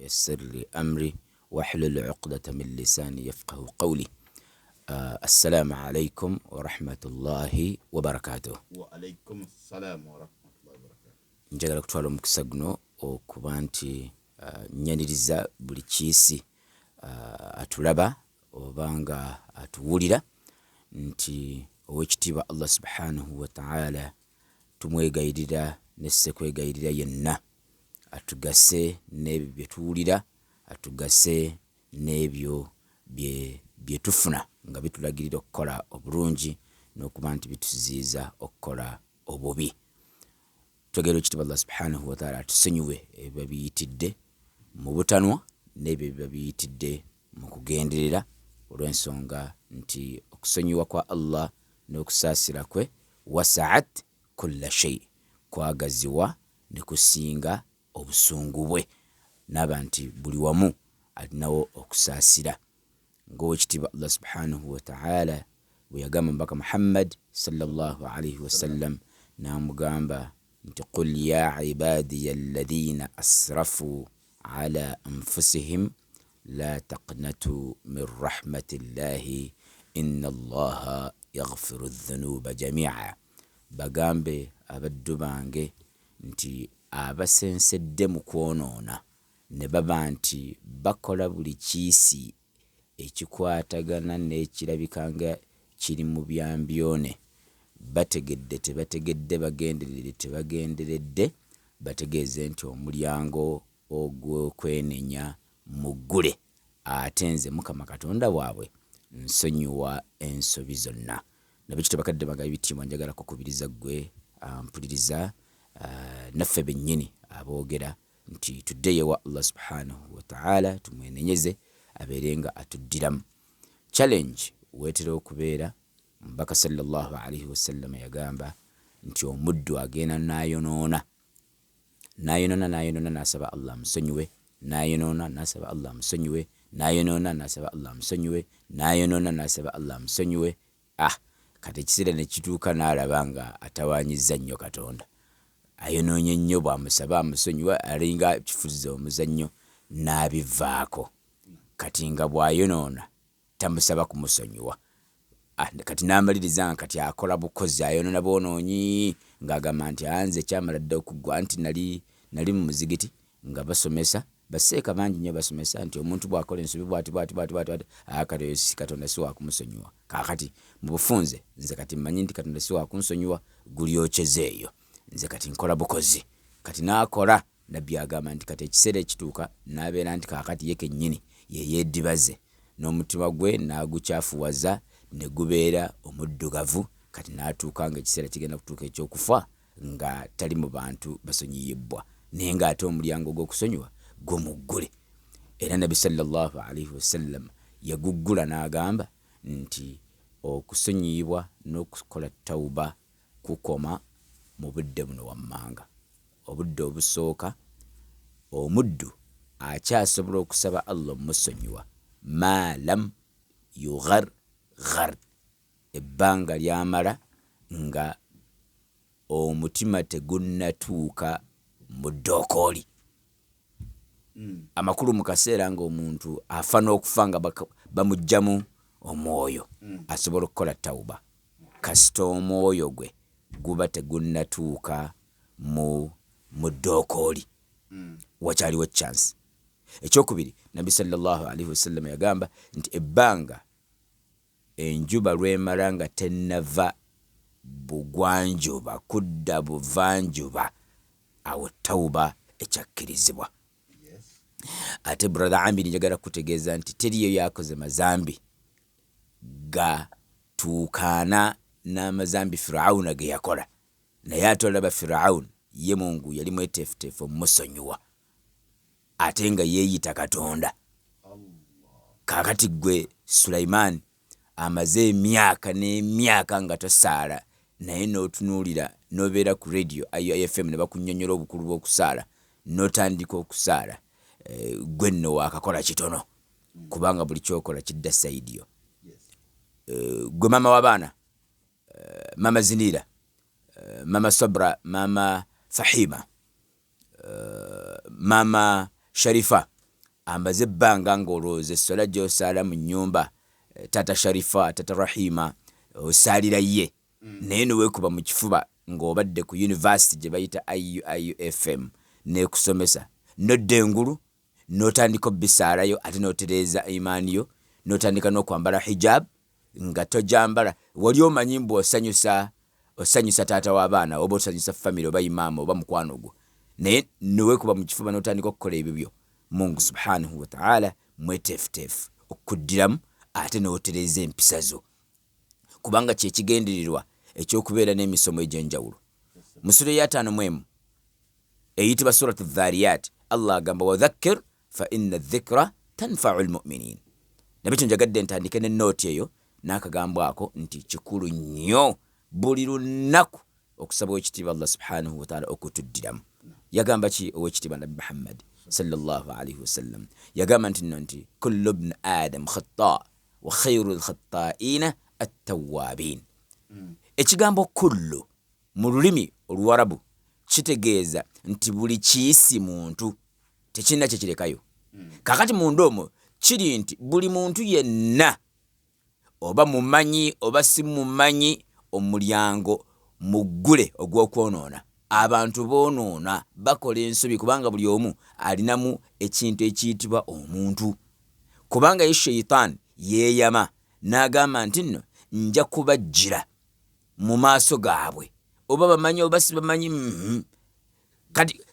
Wayassir li amri wahlul uqdata min lisani yafqahu qawli. Assalamu alaikum warahmatullahi wabarakatuh. Wa alaikum assalamu warahmatullahi wabarakatuh. Njagala kutwala omukisa guno okuba nti nyaniriza buli kiisi atulaba oba nga atuwulira nti owekitiibwa Allah subhanahu wa ta'ala tumwegayirira ne ssekwegayirira yenna atugase n'ebyo bye tuwulira, atugase n'ebyo bye tufuna nga bitulagirira okukola obulungi n'okuba nti bituziyiza okukola obubi. Twegayirira ekitiibwa Allah subhanahu wa ta'ala atusonyiwe ebiba biyitidde mu butanwa n'ebyo ebiba biyitidde mu kugenderera, olw'ensonga nti okusonyiwa kwa Allah n'okusaasira kwe wasaat kulla shay, kwagaziwa ne kusinga obusungu bwe, n'aba nti buli wamu alinawo okusaasira. Ng'owekitiibwa Allah subhanahu wa ta'ala bwe yagamba Omubaka Muhammad sallallahu alaihi wasallam, n'amugamba nti qul ya ibadiya alladhina asrafu ala anfusihim la taqnatu min rahmatillahi inna Allaha yaghfiru dhunuba jami'a. Bagambe abaddu bange nti abasensedde mu kwonoona ne baba nti bakola buli kiisi ekikwatagana n'ekirabika nga kiri mu byambyone, bategedde tebategedde, bagenderedde tebagenderedde, bategeeze nti omulyango ogw'okwenenya muggule, ate nze Mukama Katonda waabwe nsonyiwa ensobi zonna. Nabekityo bakadde bange ab'ebitiibwa, njagala kukubiriza ggwe mpuliriza naffe bennyini aboogera nti tuddeyo ewa Allah subhanahu wa ta'ala tumwenenyeze abeere nga atuddiramu. Challenge weetera okubeera, Omubaka sallallahu alaihi wasallam yagamba nti omuddu agenda n'ayonoona, n'ayonoona, n'ayonoona, n'asaba Allah amusonyiwe, n'ayonoona, n'asaba Allah amusonyiwe, n'ayonoona, n'asaba Allah amusonyiwe, n'ayonoona, n'asaba Allah amusonyiwe. Kati ekiseera ne kituuka n'alaba nga atawaanyizza nnyo Katonda, ayonoonye nnyo, bw'amusaba amusonyiwe alinga kifuziza omuzannyo n'abivaako. Kati nga bw'ayonoona tamusaba kumusonyiwa. Kati n'amaliriza nga kati akola bukozi, ayonoona bwonoonyi, ng'agamba nti nze kyamala dda okuggwa, nti nali mu muzigiti nga basomesa, baseeka bangi nnyo basomesa nti omuntu bw'akola ensobi bw'ati bw'ati bw'ati bw'ati bw'ati, kati oyo si Katonda si wa kumusonyiwa. Kaakati mu bufunze nze kati mmanyi nti Katonda si wa kunsonyiwa, gulyokyeza eyo, nze kati nkola bukozi. Kati n'akola, Nabbi agamba nti kati ekiseera ekituuka n'abeera nti kaakati ye kennyini ye yeedibaze n'omutima gwe n'agukyafuwaza ne gubeera omuddugavu, kati n'atuuka ng'ekiseera kigenda kutuuka eky'okufa nga tali mu bantu basonyiyibwa, naye ng'ate omulyango gw'okusonyiwa gumuggule. Era Nabbi sallallahu alaihi wasallam yaguggula n'agamba nti okusonyiyibwa n'okukola tawuba kukoma mu budde buno wammanga. Obudde obusooka omuddu akyasobola okusaba Allah omusonyiwa ma lam yugharghar, ebbanga lyamala nga omutima tegunnatuuka mu ddookooli. Amakulu mu kaseera ng'omuntu afa n'okufa nga bamuggyamu omwoyo, asobola okukola tawuba kasita omwoyo gwe guba tegunnatuuka mu ddookooli, wakyaliwo chance. Ekyokubiri, Nabbi sallallahu alaihi wasallam yagamba nti ebbanga enjuba lwemala nga tennava bugwanjuba kudda buvanjuba, awo tawuba ekyakkirizibwa. Ate brother Amiri, njagala kutegeeza nti teriyo yakoze mazambi gatuukaana n'amazambi Firawuna ge yakola, naye ate olaba Firawuna ye Mungu yali mweteefuteefu omusonyiwa, ate nga yeeyita Katonda. Kaakati ggwe Sulaimaani amaze emyaka n'emyaka nga tosaala, naye n'otunuulira n'obeera ku radio IFM ne bakunnyonnyola obukulu bw'okusaala, n'otandika okusaala, ggwe nno waakakola kitono, kubanga buli ky'okola kidda side yo. Ggwe maama w'abaana, maama Zinira, maama Sabra, maama Fahima, maama Sharifa, Amaze ebbanga ng'olowooza essola gy'osaala mu nnyumba, taata Sharifa, taata Rahima, osaalira ye, naye neweekuba mu kifuba ng'obadde ku university gye bayita IUIUFM n'ekusomesa, n'odda engulu n'otandika obisaalayo, ate n'otereeza imaani yo, n'otandika n'okwambala hijab nga tojambala. Wali omanyi mbu osanyusa taata w'abaana oba osanyusa family oba imaama oba mukwano gwo, naye neweekuba mu kifuba n'otandika okukola ebibyo. Mungu subhanahu wataala mweteefuteefu okuddiramu ate n'otereeza empisa zo, kubanga kyekigendererwa ekyokubeera n'emisomo egy'enjawulo. Mu sura ey'ataano mu emu eyitibwa Suratu Dhariyat, Allah agamba, "Wadhakkir fa inna dhikra tanfau lmuminin." Nabekyo njagadde ntandike ne note eyo n'akagambo ako nti kikulu nnyo buli lunaku okusaba owekitiibwa Allah subhanahu wataala okutuddiramu. Yagamba ki owekitiibwa Nabbi Muhammad sallallahu alaihi wasallam? Yagamba nti nno nti kullu bni Adam khata wa khairu lkhata'ina attawabin. Ekigambo kullu mu lulimi Oluwarabu kitegeeza nti buli kiisi muntu, tekirina kyekirekayo. Kakati munda omwo kiri nti buli muntu yenna, oba mumanyi oba si mumanyi, omulyango muggule ogw'okwonoona. Abantu boonoona, bakola ensobi, kubanga buli omu alinamu ekintu ekiyitibwa omuntu, kubanga ye sheitaani yeeyama n'agamba nti nno nja kubajjira mu maaso gaabwe, oba bamanyi oba si bamanyi.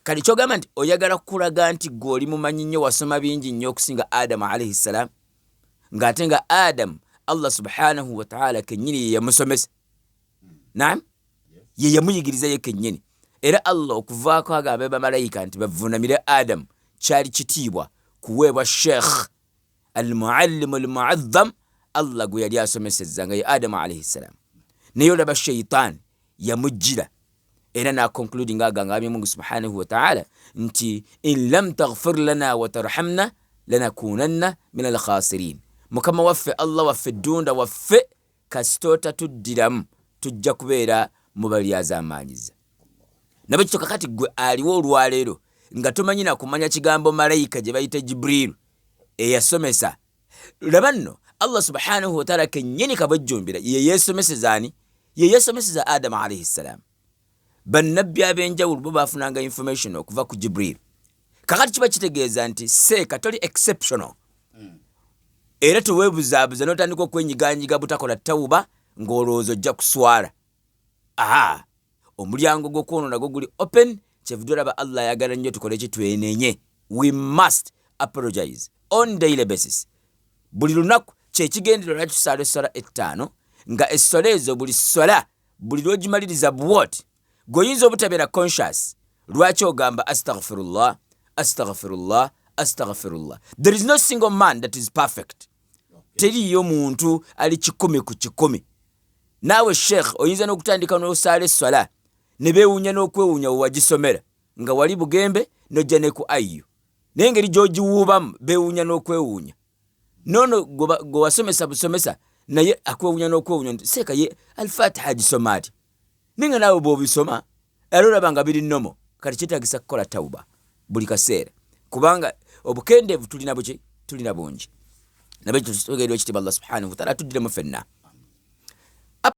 Kati kyogamba nti oyagala kulaga nti gwe oli mumanyi nnyo, wasoma bingi nnyo okusinga Adamu alaihi ssalam, ng'ate nga Adamu Allah subhanahu wataala kennyini ye yamusomesa. Naam, ye yamuyigiriza ye kennyini. Era Allah okuvaako agambe bamalayika nti bavunamire Adamu, kyali kitiibwa kuweebwa sheekh almuallimu almuazzam, Allah gwe yali asomesezza nga ye Adamu alaihi ssalam. Naye olaba sheitaani yamujjira era naconcluding aganga Mungu subhanahu wataala nti in lam taghfir lana watarhamna lanakunanna min alkhasirin. Mukama waffe, Allah waffe, ddunda waffe, kasita otatuddiramu tujja kubeera mu balyazaamaanyiza. Nabwe kityo kakati gwe aliwo olwaleero nga tomanyi nakumanya kigambo malayika gye bayita Jibriiru eyasomesa, laba nno Allah subhanahu wataala kennyini kabwejjumbira ye yeesomeseza ani? Ye yeesomeseza Adamu alaihi ssalaamu. Bannabbi ab'enjawulo bo bafunanga information okuva ku Jibriiru. Kakati kiba kitegeeza nti seeka toli exceptional, era teweebuzaabuza n'otandika okwenyiganyiga butakola tawuba ng'olowooza ojja kuswala. Aha, omulyango gw'okwonoona gwo guli open. Kyevudde olaba Allah ayagala nnyo tukole ki? Twenenye. We must apologize on daily basis, buli lunaku. Kyekigendererwa lwaki tusaala esswala ettaano, nga esswala ezo buli swala buli lw'ogimaliriza bwot gweoyinza obutabeera conscious lwaki ogamba astaghfirullah, astaghfirullah, astaghfirullah. There is no single man that is perfect. Teriyo muntu ali 100%. Naawe sheekh oyinza n'okutandika n'osaala esswala ne beewuunya n'okwewuunya we wagisomera, nga wali Bugembe n'ojja ne ku ayu, naye engeri gy'ogiwuubamu beewuunya n'okwewuunya. Noono gwe wasomesa busomesa naye akwewuunya n'okwewuunya nti seeka ye Alfatiha agisoma ati, naye nga naawe bw'obisoma era olaba nga biri nomo. Kati kyetagisa kukola tawuba buli kaseera, kubanga obukendeevu tulina buki? Tulina bungi. Nabekyo tutegeerwa ekitiibwa Allah subhanahu wataala atuddiremu ffenna.